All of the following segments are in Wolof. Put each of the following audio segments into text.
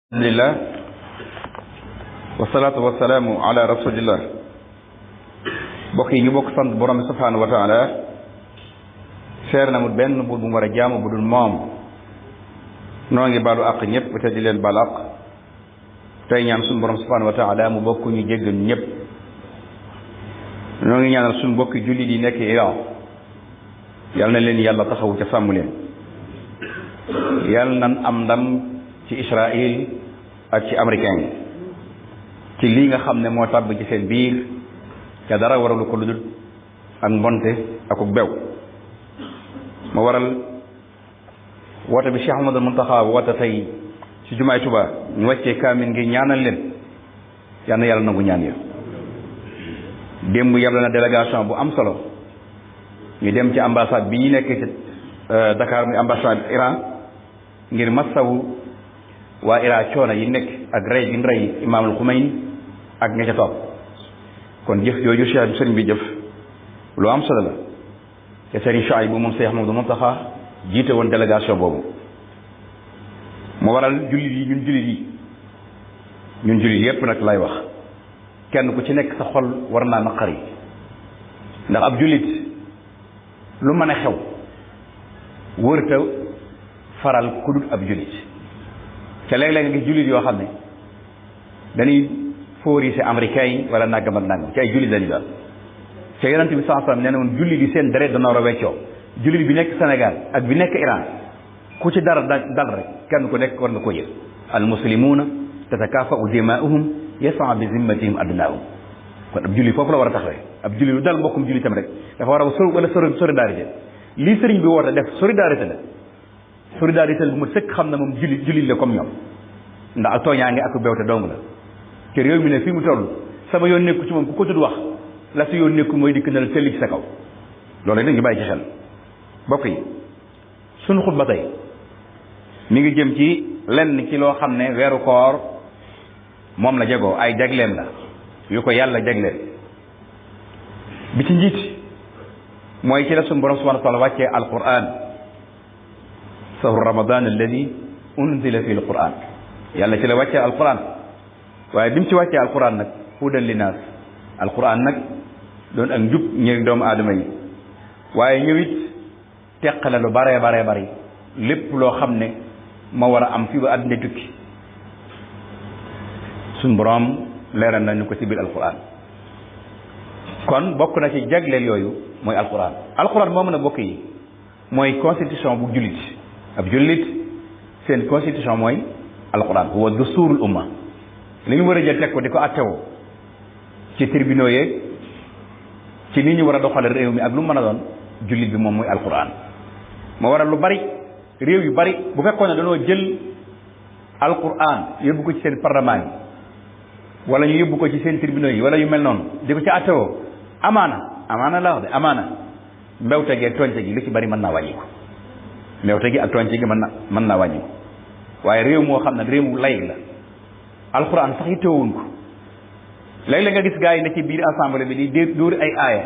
alhamdulillah wasalaatu wasalaamu ala rasulillah bokk yi ñu bokk sant borom bi subhanahu wa taala seer na mu benn buur bu mu war a jaamu bu dul moom noo ngi baalu àq ñëpp te di leen baal àq tey ñaan suñu borom subhanahu wa taala mu bokk ñu jéggal ñëpp noo ngi ñaanal suñu bokki jullit yi nekk Iran yal na leen yàlla taxawu ca sàmm leen yal nan am ndam ci Israël ak ci américain yi ci lii nga xam ne moo tàbb ci seen biir te dara waralu ko lu dul ak mbonte ak bew ma waral woote bi Cheikh Ahmadul Muntaxa woote tey ci jumaay Tuubaa ñu wàccee kaamin ngir ñaanal leen yal na yàlla nangu ñaan ya démb yàlla na délégation bu am solo ñu dem ci ambassade bi ñu nekk ci Dakar muy ambassade Iran ngir massawu waa Iran coono yi nekk ak rey gi rey imaamul Xumayni ak ña ca topp kon jëf jooju sëriñ bi jëf lu am solo la te sëriñ Chouaïb bu moom Cheikh Ahmadou Mountakha jiite woon délégation boobu mu waral jullit yi ñun jullit yépp nag lay wax kenn ku ci nekk sa xol war naa naqari ndax ab jullit lu mën a xew wërta faral ku dul ab jullit te léeg-léeg nga gis jullit yoo xam ne dañuy favoriser américain yi wala nangam ak nangam ci ay jullit lañu daal te yonent bi sallallahu alayhi wasallam nee na woon jullit yi seen deret dana war a weccoo jullit bi nekk Sénégal ak bi nekk Iran ku ci dara dal rek kenn ku nekk war nga ko yëg al muslimuuna tatakaafa'u dimaa'uhum yas'a bi zimmatihim adnaahum kon ab jullit foofu la war a taxawee ab jullit lu dal mbokkum jullitam rek dafa war a solidarité lii sëriñ bi woote def solidarité la solidarité bu ma sëkk xam na moom jullit la comme ñoom ndax ak tooñaange ak bewte dong la te réew mi ne fii mu toll sama yoon nekku ci moom ku ko tudd wax la si yoon nekku mooy dikk na la tëlli ci sa kaw loolu nag ñu bàyyi ci xel bokk yi suñu xutba tey mi ngi jëm ci lenn ci loo xam ne weeru koor moom la jagoo ay jagleem la yu ko yàlla jagleel bi ci njiit mooy ci la suñu borom subhanahu wa taala wàccee alquran sahru ramadan alladi unzila fi alquran yàlla ci la wàccee alquran waaye bi mu ci wàccee alquran nag hudan linnaas alquran nag doon ak njub ñëw doomu aadama yi waaye ñëwit teqale lu baree bari lépp loo xam ne ma war a am fii ba àddina tukki suñ borom leeral nañu ko ci biir alquran kon bokk na ci jagleel yooyu mooy alquran moo mën a bokk yi mooy constitution bu jullit ab jullit seen constitution mooy alquran huwa dusturul umma li ñu war a jël teg ko di ko attewoo ci tribunaux yeeg ci ni ñu war a doxale réew mi ak lu mën a doon jullit bi moom mooy alquran moo waral lu bari réew yu bari bu fekkoon ne dañoo jël alquran yóbbu ko ci seen parlement yi wala ñu yóbbu ko ci seen tribunaux yi wala yu mel noonu di ko ci attewoo amaana la wax de amaana mbewte gi ak tooñte gi lu ci bari mën naa wàññi ko mbewte gi ak tooñte gi mën naa wàññi ko waaye réew moo xam ne réew mu lay la alquran sax yi teewuñ ko léeg-léeg nga gis gars yi ne ci biir assemblée bi di dóori ay aaya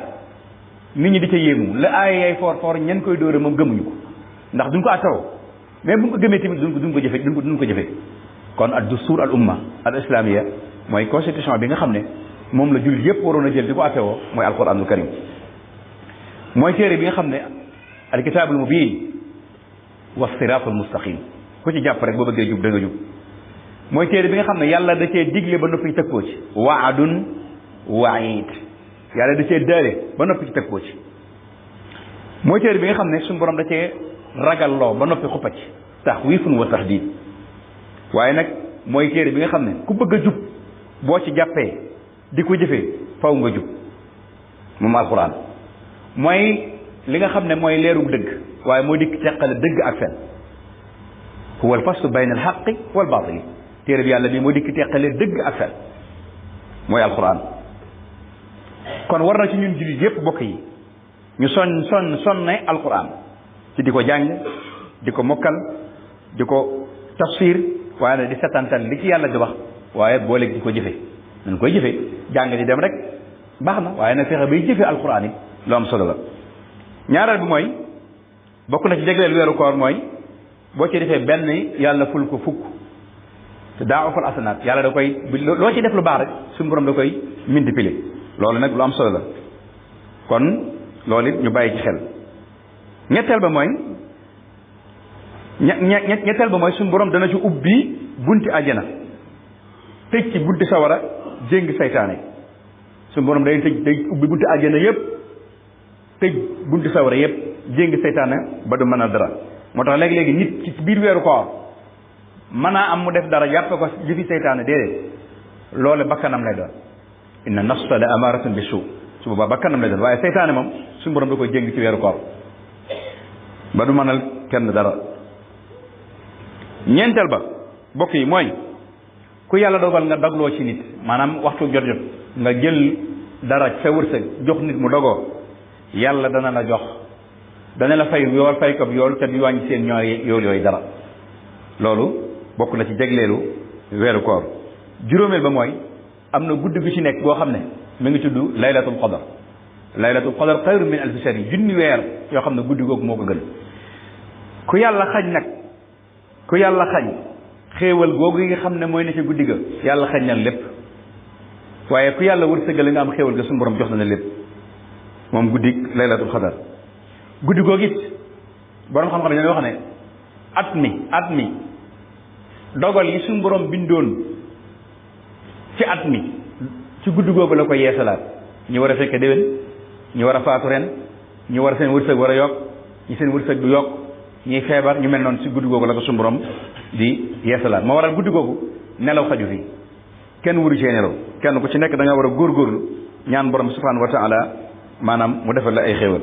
nit ñi di ca yéemu la aaya yay foor ñen koy dóore moom gëmuñu ko ndax duñ ko attewoo mais buñ ko gëmee tamit duñ ko jëfe kon ad dustur al umma al islamia mooy constitution bi nga xam ne moom la jullit yépp waroon a jël di ko attewoo mooy alquranul karim mooy téere bi nga xam ne alkitaabul mubiin wa siraatul mustaqim ku ci jàpp rek boo bëggee jub da nga jub mooy téere bi nga xam ne yàlla da cee digle ba noppi tëkkoo ci waadun waid yàlla da cee daale ba noppi ci tëkkoo ci mooy téere bi nga xam ne suñu borom da cee ragalloo ba noppi xuppa ci taxwiifun wa tahdid waaye nag mooy téere bi nga xam ne ku bëgg a jub boo ci jàppee di ko jëfee faw nga jub moom alquran mooy li nga xam ne mooy leerug dëgg waaye moo dikk teqale dëgg ak fen huwa alfaslu bayna alxaqi wal baatili téere bi yàlla bii moo dikk teqale dëgg ak fen mooy alquran kon war na ci ñun jullit yépp bokk yi ñu sonne alquran ci di ko jàng di ko mokkal di ko tafsir waaye nag di setantal li ci yàlla di wax waaye booleeg di ko jëfe nañ koy jëfe jàng di dem rek baax na waaye nag fexe bay jëfe alquran yi lu am solo la ñaareel bi mooy bokk na ci jagleel weeru koor mooy boo ci defee benn yàlla ful ko fukk te daa'ufal asanaat yàlla da koy loo ci def lu baax rek suñu borom da koy multiplier loolu nag lu am solo la kon loolu it ñu bàyyi ci xel ñetteel ba mooy ñetteel ba mooy suñu borom dana ci ubbi bunti àjjana tëj ci bunti sawara jéng saytaane suñu borom day ubbi bunti àjjana yépp tëj bunti sawara yépp jéng saytaane ba du mën a dara moo tax léegi-léegi nit ci biir weeru koor mën naa am mu def dara jàppe ko jëfi saytaane déedéet loolu bakkanam lay doon inna nafsa la amaratun bi suu su boobaa bakkanam lay doon waaye saytaane moom suñu borom da koy jéng ci weeru koor ba du mënal kenn dara ñeenteel ba bokk yi mooy ku yàlla dogal nga dagloo ci nit maanaam waxtu jot nga jël dara sa wërsëg jox nit mu dogoo yàlla dana la jox dana la fay yool fay ko yool te du wàññi seen ñooy yool yooyu dara loolu bokk na ci jegleelu weeru koor juróomeel ba mooy am na guddi gu ci nekk boo xam ne mi ngi tudd laylatul qadar laylatul qadar xayrun min alfi shahr junni weer yoo xam ne guddi googu moo ko gën ku yàlla xañ xéewal googu yi nga xam ne mooy ne ci guddi ga yàlla xañ na lépp waaye ku yàlla wërsëgal nga am xéewal ga suñu borom jox na lépp moom guddi laylatul qadar guddi googu it borom xam-xam dañoo wax ne at mi dogal yi suñu borom bindoon ci at mi ci guddi googu la ko yeesalaat ñu war a fekke déwén ñu war a faatu ren ñu war a seen wërsëg war a yokk ñi seen wërsëg du yokk ñuy feebar ñu mel noonu ci guddi googu la ko suñu borom di yeesalaat moo waral guddi googu nelaw xaju fii kenn wuru cee nelaw kenn ku ci nekk da nga war a góorgóorlu ñaan borom subhanahu wa taala maanaam mu defal la ay xéewal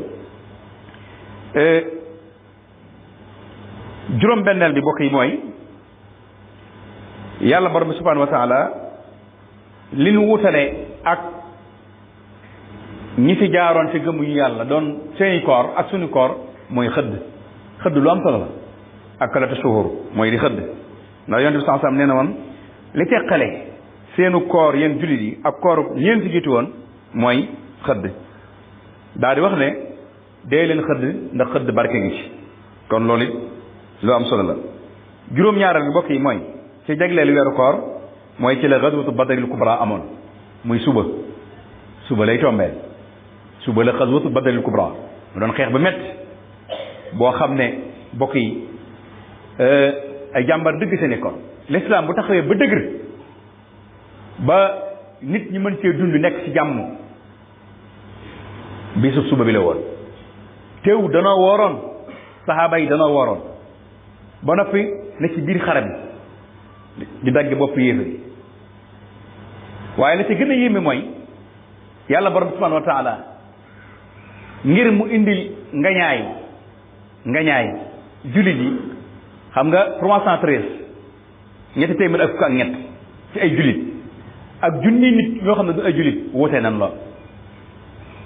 juróom benneel bi bokk yi mooy yàlla borom subhanahu wa taala li nu wutale ak ñi fi jaaroon ci gëmuñu yàlla doon seeni koor ak suñu koor mooy xëdd lu am solo la ak kalata suhur mooy di xëdd ndax yonent bi sallallahu alayhi wasallam nee na woon li teqale seenu koor yéen jullit yi ak kooru ñeen fi jiitu woon mooy xëdd daal di wax ne dee leen xëdd ndax xëdd barke ngi ci kon loolu it lu am solo la juróom-ñaareel bi bokk yi mooy ci jagleelu weeru koor mooy ci la xaswatu badril kubra amoon muy suba lay tombeel suba la xaswatu badril kubra mu doon xeex ba métti boo xam ne bokk yi ay jàmbar dëgg se nekkoon l'islam bu taxawee ba dëgër ba nit ñi mën cee dund nekk ci jàmm bisub suba bi la woon teew danoo wooroon saxaaba yi danoo wooroon ba noppi ne ci biir xare bi di dagg bopp yéefari waaye la ci gën a yéeme mooy yàlla borom subhanahu wa taala ngir mu indil ngañaay jullit yi xam nga 313 ñetti téeméer ak fukk ak ñett ci ay jullit ak junni nit ñoo xam ne du ay jullit wutee nan lool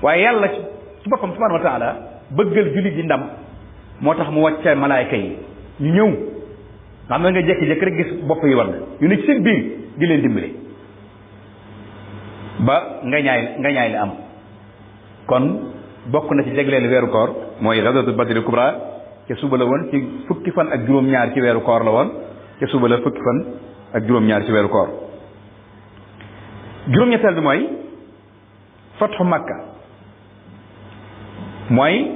waaye yàlla ci boppam subhanahu wa taala bëggal jullit yi ndam moo tax mu wàcce malaayka yi ñu ñëw nga xam ne nga jékki-jékki rek gis bopp yi war na ñu ne ci seen biir di leen dimbali ba ngañaay li am kon bokk na ci jagleelu weeru koor mooy ghazwatu badril kubra ca suba la woon ci fukki fan ak juróom-ñaar ci weeru koor la woon ca suba la fukki fan ak juróom-ñaar ci weeru koor juróom-ñetteel bi mooy fatxu makka mooy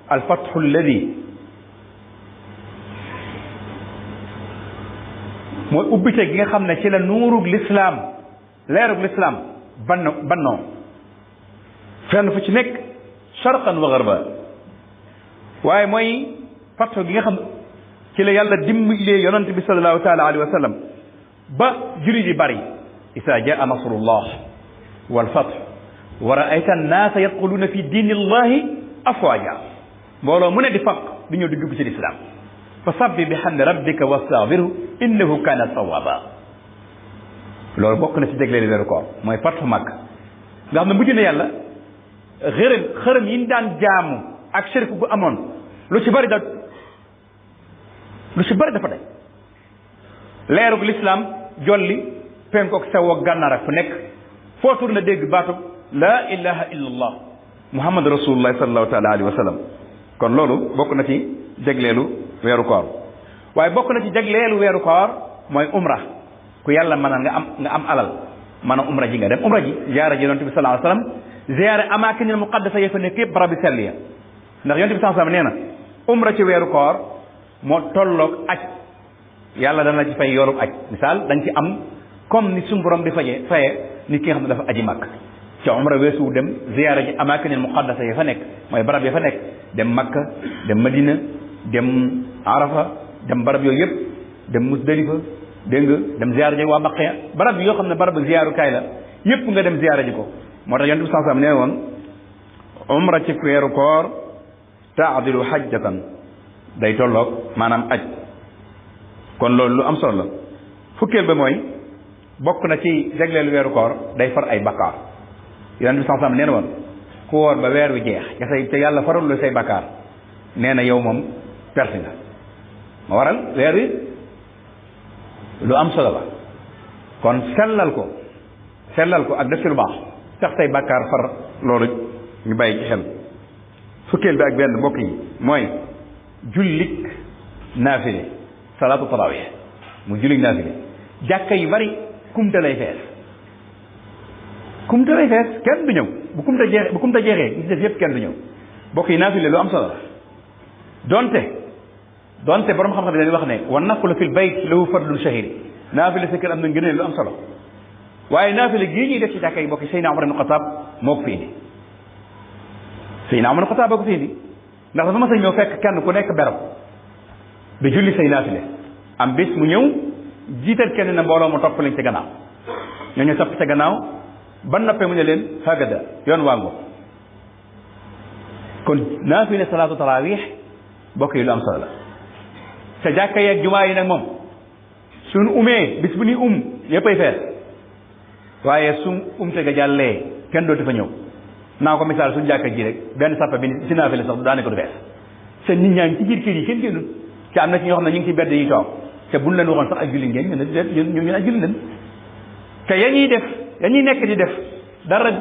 al fatxu alladi mooy ubbite gi nga xam ne ci la nuurug lislaam leerug lislaam bannoo fenn fu ci nekk sharqan wa garba waaye mooy fatxu gi nga xam ci la yàlla dimbalee yonent bi sallallahu taala alayhi wa sallam ba jullit yi bari isa jaa nasrullah wal fath wa raayta annaasa yadxuluuna fi diini llahi afwaja mbooloo mu ne di faq di ñëw di dugg ci lislaam fa sabbi bi hamdi rabbika wastaghfirhu innahu kana tawwaba loolu bokk na ci jagleelu weeru koor mooy fatxu Makk nga xam ne mujj na yàlla xërëm yi ñu daan jaamu ak shirk gu amoon lu ci bari dafa day leerug lislaam jolli penkook sew ak gànnaar ak fu nekk foo tur na dégg baatu laa ilaha illa allah muhammad rasulullah sallallahu taala alayhi wa sallam kon loolu bokk na ci jagleelu weeru koor waaye bokk na ci jagleelu weeru koor mooy umra ku yàlla mënal nga am alal mën a umra ji nga dem umra ji ziyaara ji yonent bi sallallahu alayhi wasallam ziyaara amaakinil muqaddasa ya fa nekk yëpp barab bi sell ya ndax yonent bi sallallahu alayhi wasallam nee na umra ci weeru koor moo tolloog aj yàlla dana ci fay yoolub aj misaal dañ ci am comme ni suñu borom di faye nit ki nga xam ne dafa aji màkk ca umra weesu dem ziyaara ji amaakinil muqaddasa ya fa nekk mooy barab ya fa nekk dem makka dem madina dem arafa dem barab yooyu yëpp dem musdalifa dégg nga dem ziyaara ji waa baqiya barab yoo xam ne barab ziyaarukaay la yëpp nga dem ziyaara ji ko moo tax yonent bi sallallahu alayhi wasallam nee woon umra ci weeru koor taadilu hajjatan day tolloog maanaam aj kon loolu lu am solo la fukkeel ba mooy bokk na ci jagleelu weeru koor day far ay bakkaar yonent bi sallallahu alayhi wasallam nee na woon ku woor ba weer wi jeex te yàlla faral la say bakkaar nee na yow moom perte nga ma waral weer wi lu am solo la kon sellal ko ak def ci lu baax tax say bakkaar far loolu ñu bàyyi ci xel fukkeel bi ak benn mbokk yi mooy jullik naafile salaatu tarawih mu jullik naafile jàkka yu bari kumte lay fees kenn du ñëw bu kumte jeexee ñu def yëpp kenn du ñëw mbokk yi naafile lu am solo la donte borom xam-xam dañuy wax ne wa naflu fil bayt lahu fadlun shahir naafile sa kër am na ngëneel lu am solo waaye naafile gii ñuy def ci jàkka yi mbokk yi Seydina Umar ibn Xattaab moo ko fi indi Seydina Umar ibn Xattaab boo ko fi indi ndax dafa mas a ñëw fekk kenn ku nekk berab di julli say naafile am bis mu ñëw jiital kenn na mbooloo mu topp lañ ca gannaaw ñoo ñu topp ca gannaaw ba noppee mu ne leen hagada yoon waango kon naafile salaatu tarawih bokk yi lu am solo la sa jàkka yeeg jumaa yi nag moom suñu umee bis bu ni yëppay fees waaye su umte ga jàllee kenn dootu fa ñëw naa ko misaal suñu jàkka ji rek benn sàppa bi ci naafile sax daanaka du fees te nit ñaa ngi ci biir kër yi kenn génnul te am na ci ñoo xam ne ñu ngi ci bedd yi toog te buñ leen waxoon sax ak julli ngeen ñun ak julli leen te yañuy nekk di def dara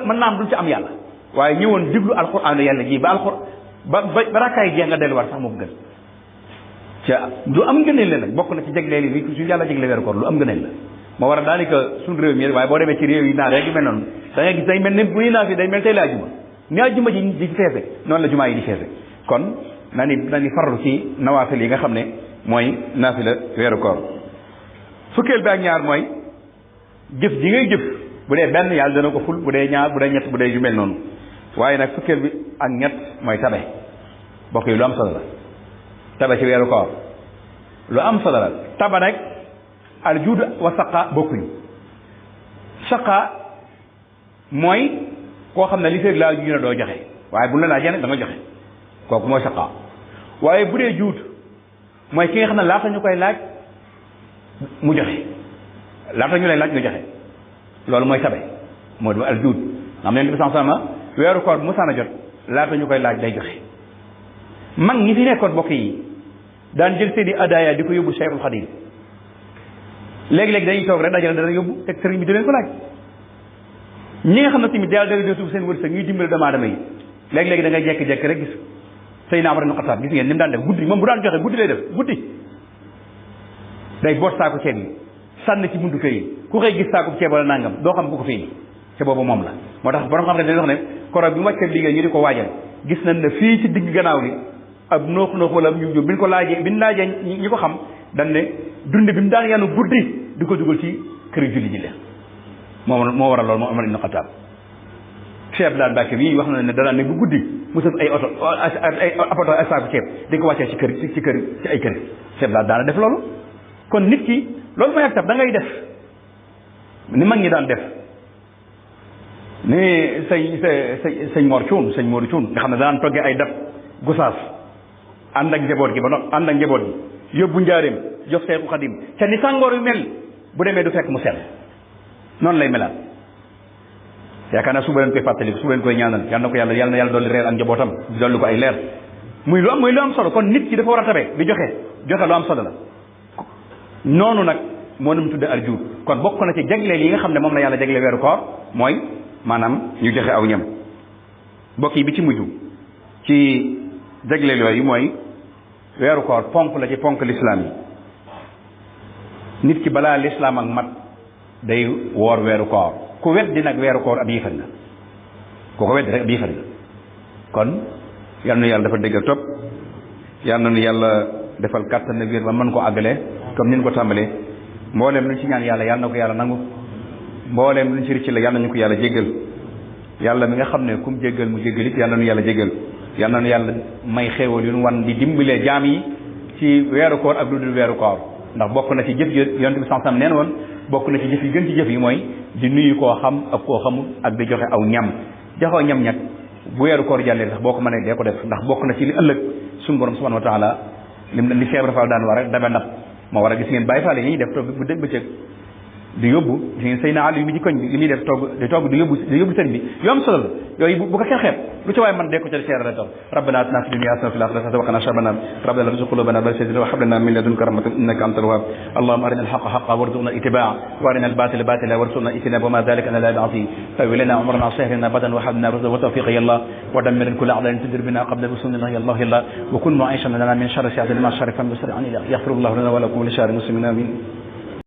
mën naa am duñ ci am yàlla waaye ñëwoon diglu alxuraan yàlla ji ba rakkaay jeex nga delluwaat sax moo ko gën ca lu am ngëneel la nag bokk na ci jagleel yi su yàlla jagle weeru koor lu am ngëneel la moo war a daanaka suñu réew mi waaye boo demee ci réew yi naar rek yu mel noonu da ngay gis day mel ne bu ñuy naa fi day mel tey la ajuma ni ajuma ji di feese noonu la jumaa yi di feese kon na ni farlu ci nawaafil yi nga xam ne mooy naafila weeru koor fukkeel bi ak ñaar mooy jëf ji ngay jëf bu dee benn yàlla dana ko ful bu dee ñaar bu dee ñett bu dee yu mel noonu waaye nag fukkeel bi ak ñett mooy tabe bokk yi lu am solo la tabe ci weeru koor lu am solo la taba nag al juud wa saqa bokkuñu saqa mooy koo xam ne li feeg laa ju ne doo joxe waaye bu la laajee nag da nga joxe kooku mooy saqa waaye bu dee juud mooy ki nga xam ne laata ñu koy laaj mu joxe laata ñu lay laaj nga joxe loolu mooy tabe moo di al juud nga xam ne bi sama weeru koor bu musaana jot laata ñu koy laaj day joxe mag ñi fi nekkoon bokk yi daan jël seeni adaaya di ko yóbbu Cheikhul Khadim léegi-léegi dañuy toog rek dajale dana yóbbu teg sëriñ bi di leen ko laaj ñi nga xam ne tamit yàlla dara suuf seen wërsëg ñuy dimbali doomu aadama yi léegi-léegi da ngay jekki-jekki rek gis Seydina Umar ibn Xattaab gis ngeen ni mu daan def guddi moom bu daan joxe guddi lay def guddi day boot saako ceeb yi sànni ci buntu kër yi ku xëy gis saako ceeb wala nangam doo xam ku ko fi indi te boobu moom la moo tax borom xam ne dañuy wax ne koroog bi mu wàccee liggéey ñu di ko waajal gis nañ ne fii ci digg gannaaw li ab noox wala ab ñu bi ñu ko laajee bi ñu laajee ñi ko xam dañ ne dund bi mu daan yanu guddi di ko dugal ci kër julli ji la moo waral loolu moo Umar ibn Xattaab ceeb daal Mbàkke bi wax na ne danaan ne bu guddi mu sëf ay oto ay saako ceeb di ko wàccee ci ay kër ceeb daal daana def loolu kon nit ki loolu mooy ak tab da ngay def ni mag ñi daan def ni sëñ Mor Cuun nga xam ne daan toggee ay dab gusaas ànd ak njaboot gi yóbbu njaareem jox Seexu Xadim te ni sàngoor yu mel bu demee du fekk mu sell noonu lay melaat yaakaar naa suba leen koy fàttaliku suba leen koy ñaanal yal na ko yàlla dolli reer ak njabootam dolli ko ay leer muy lu am solo kon nit ki dafa war a tabe di joxe lu am solo la noonu nag moo nam tudde aljuud kon bokk na ci jagleel yi nga xam ne moom la yàlla jagle weeru koor mooy maanaam ñu joxe aw ñam mbokk yi bi ci mujj ci jagleel yooyu mooy weeru koor ponk la ci ponk lislaam yi nit ki balaa lislaam ak mat day woor weeru koor ku weddi nag weeru koor ab yéefar nga ku ko weddi rek ab yéefar nga kon yal na yàlla dafa dégg ak topp yal na nu yàlla defal kàttan ak wér ba mën ko àggale comme ni ñu ko tàmbalee mbooleem luñ ci ñaan yàlla yal na ko yàlla nangu mbooleem luñ ci rëcc la yal na ñu ko yàlla jéggal yàlla mi nga xam ne kum jéggal mu jéggal it yal na nu yàlla jéggal yal na nu yàlla may xéewal yu nu wan di dimbalee jaam yi ci weeru koor ak lu dul weeru koor ndax bokk na ci jëf yonent bi sansam neen woon bokk na ci jëf yi gën ci jëf yi mooy di nuyu koo xam ak koo xamul ak di joxe aw ñam joxoo ñam ñag bu weeru koor jàllee sax boo ko mënee dee ko def ndax bokk na ci li ëllëg suñu borom subhanahu wa taala li Cheikh Rafal daan war rek dabe ndab moo war a gis ngeen bàyyi faale yi ñuy def toog bu dégg bëccëg di yóbbu gis ngeen sëy na àll yu mi ci koñ bi li muy def togg di yóbbu sëñ bi yu am solo la yooyu bu ko kenn xeeb lu ci waaye man dee ko ca seerale toog rabbana atina fi dunya hasanatan wa fil akhirati hasanatan wa qina adhaban nar rabbana la tuzigh qulubana ba'da idh hadaytana wa hab lana min ladunka rahmatan innaka antal wahhab allahumma arina al-haqqa haqqan warzuqna ittiba'a wa arina al-batila batilan warzuqna ijtinaba wa ma dhalika 'ala allahi bi'aziz tawil lana umrana sahrina badan wa hab lana rizqan wa tawfiqan ya allah wa dammir kull a'da'in tudir bina qabla rusulina ya allah ya allah wa kun mu'ishan lana min sharri sa'atil ma sharri fa bisri an yaghfir allah lana wa lakum wa li shari muslimin amin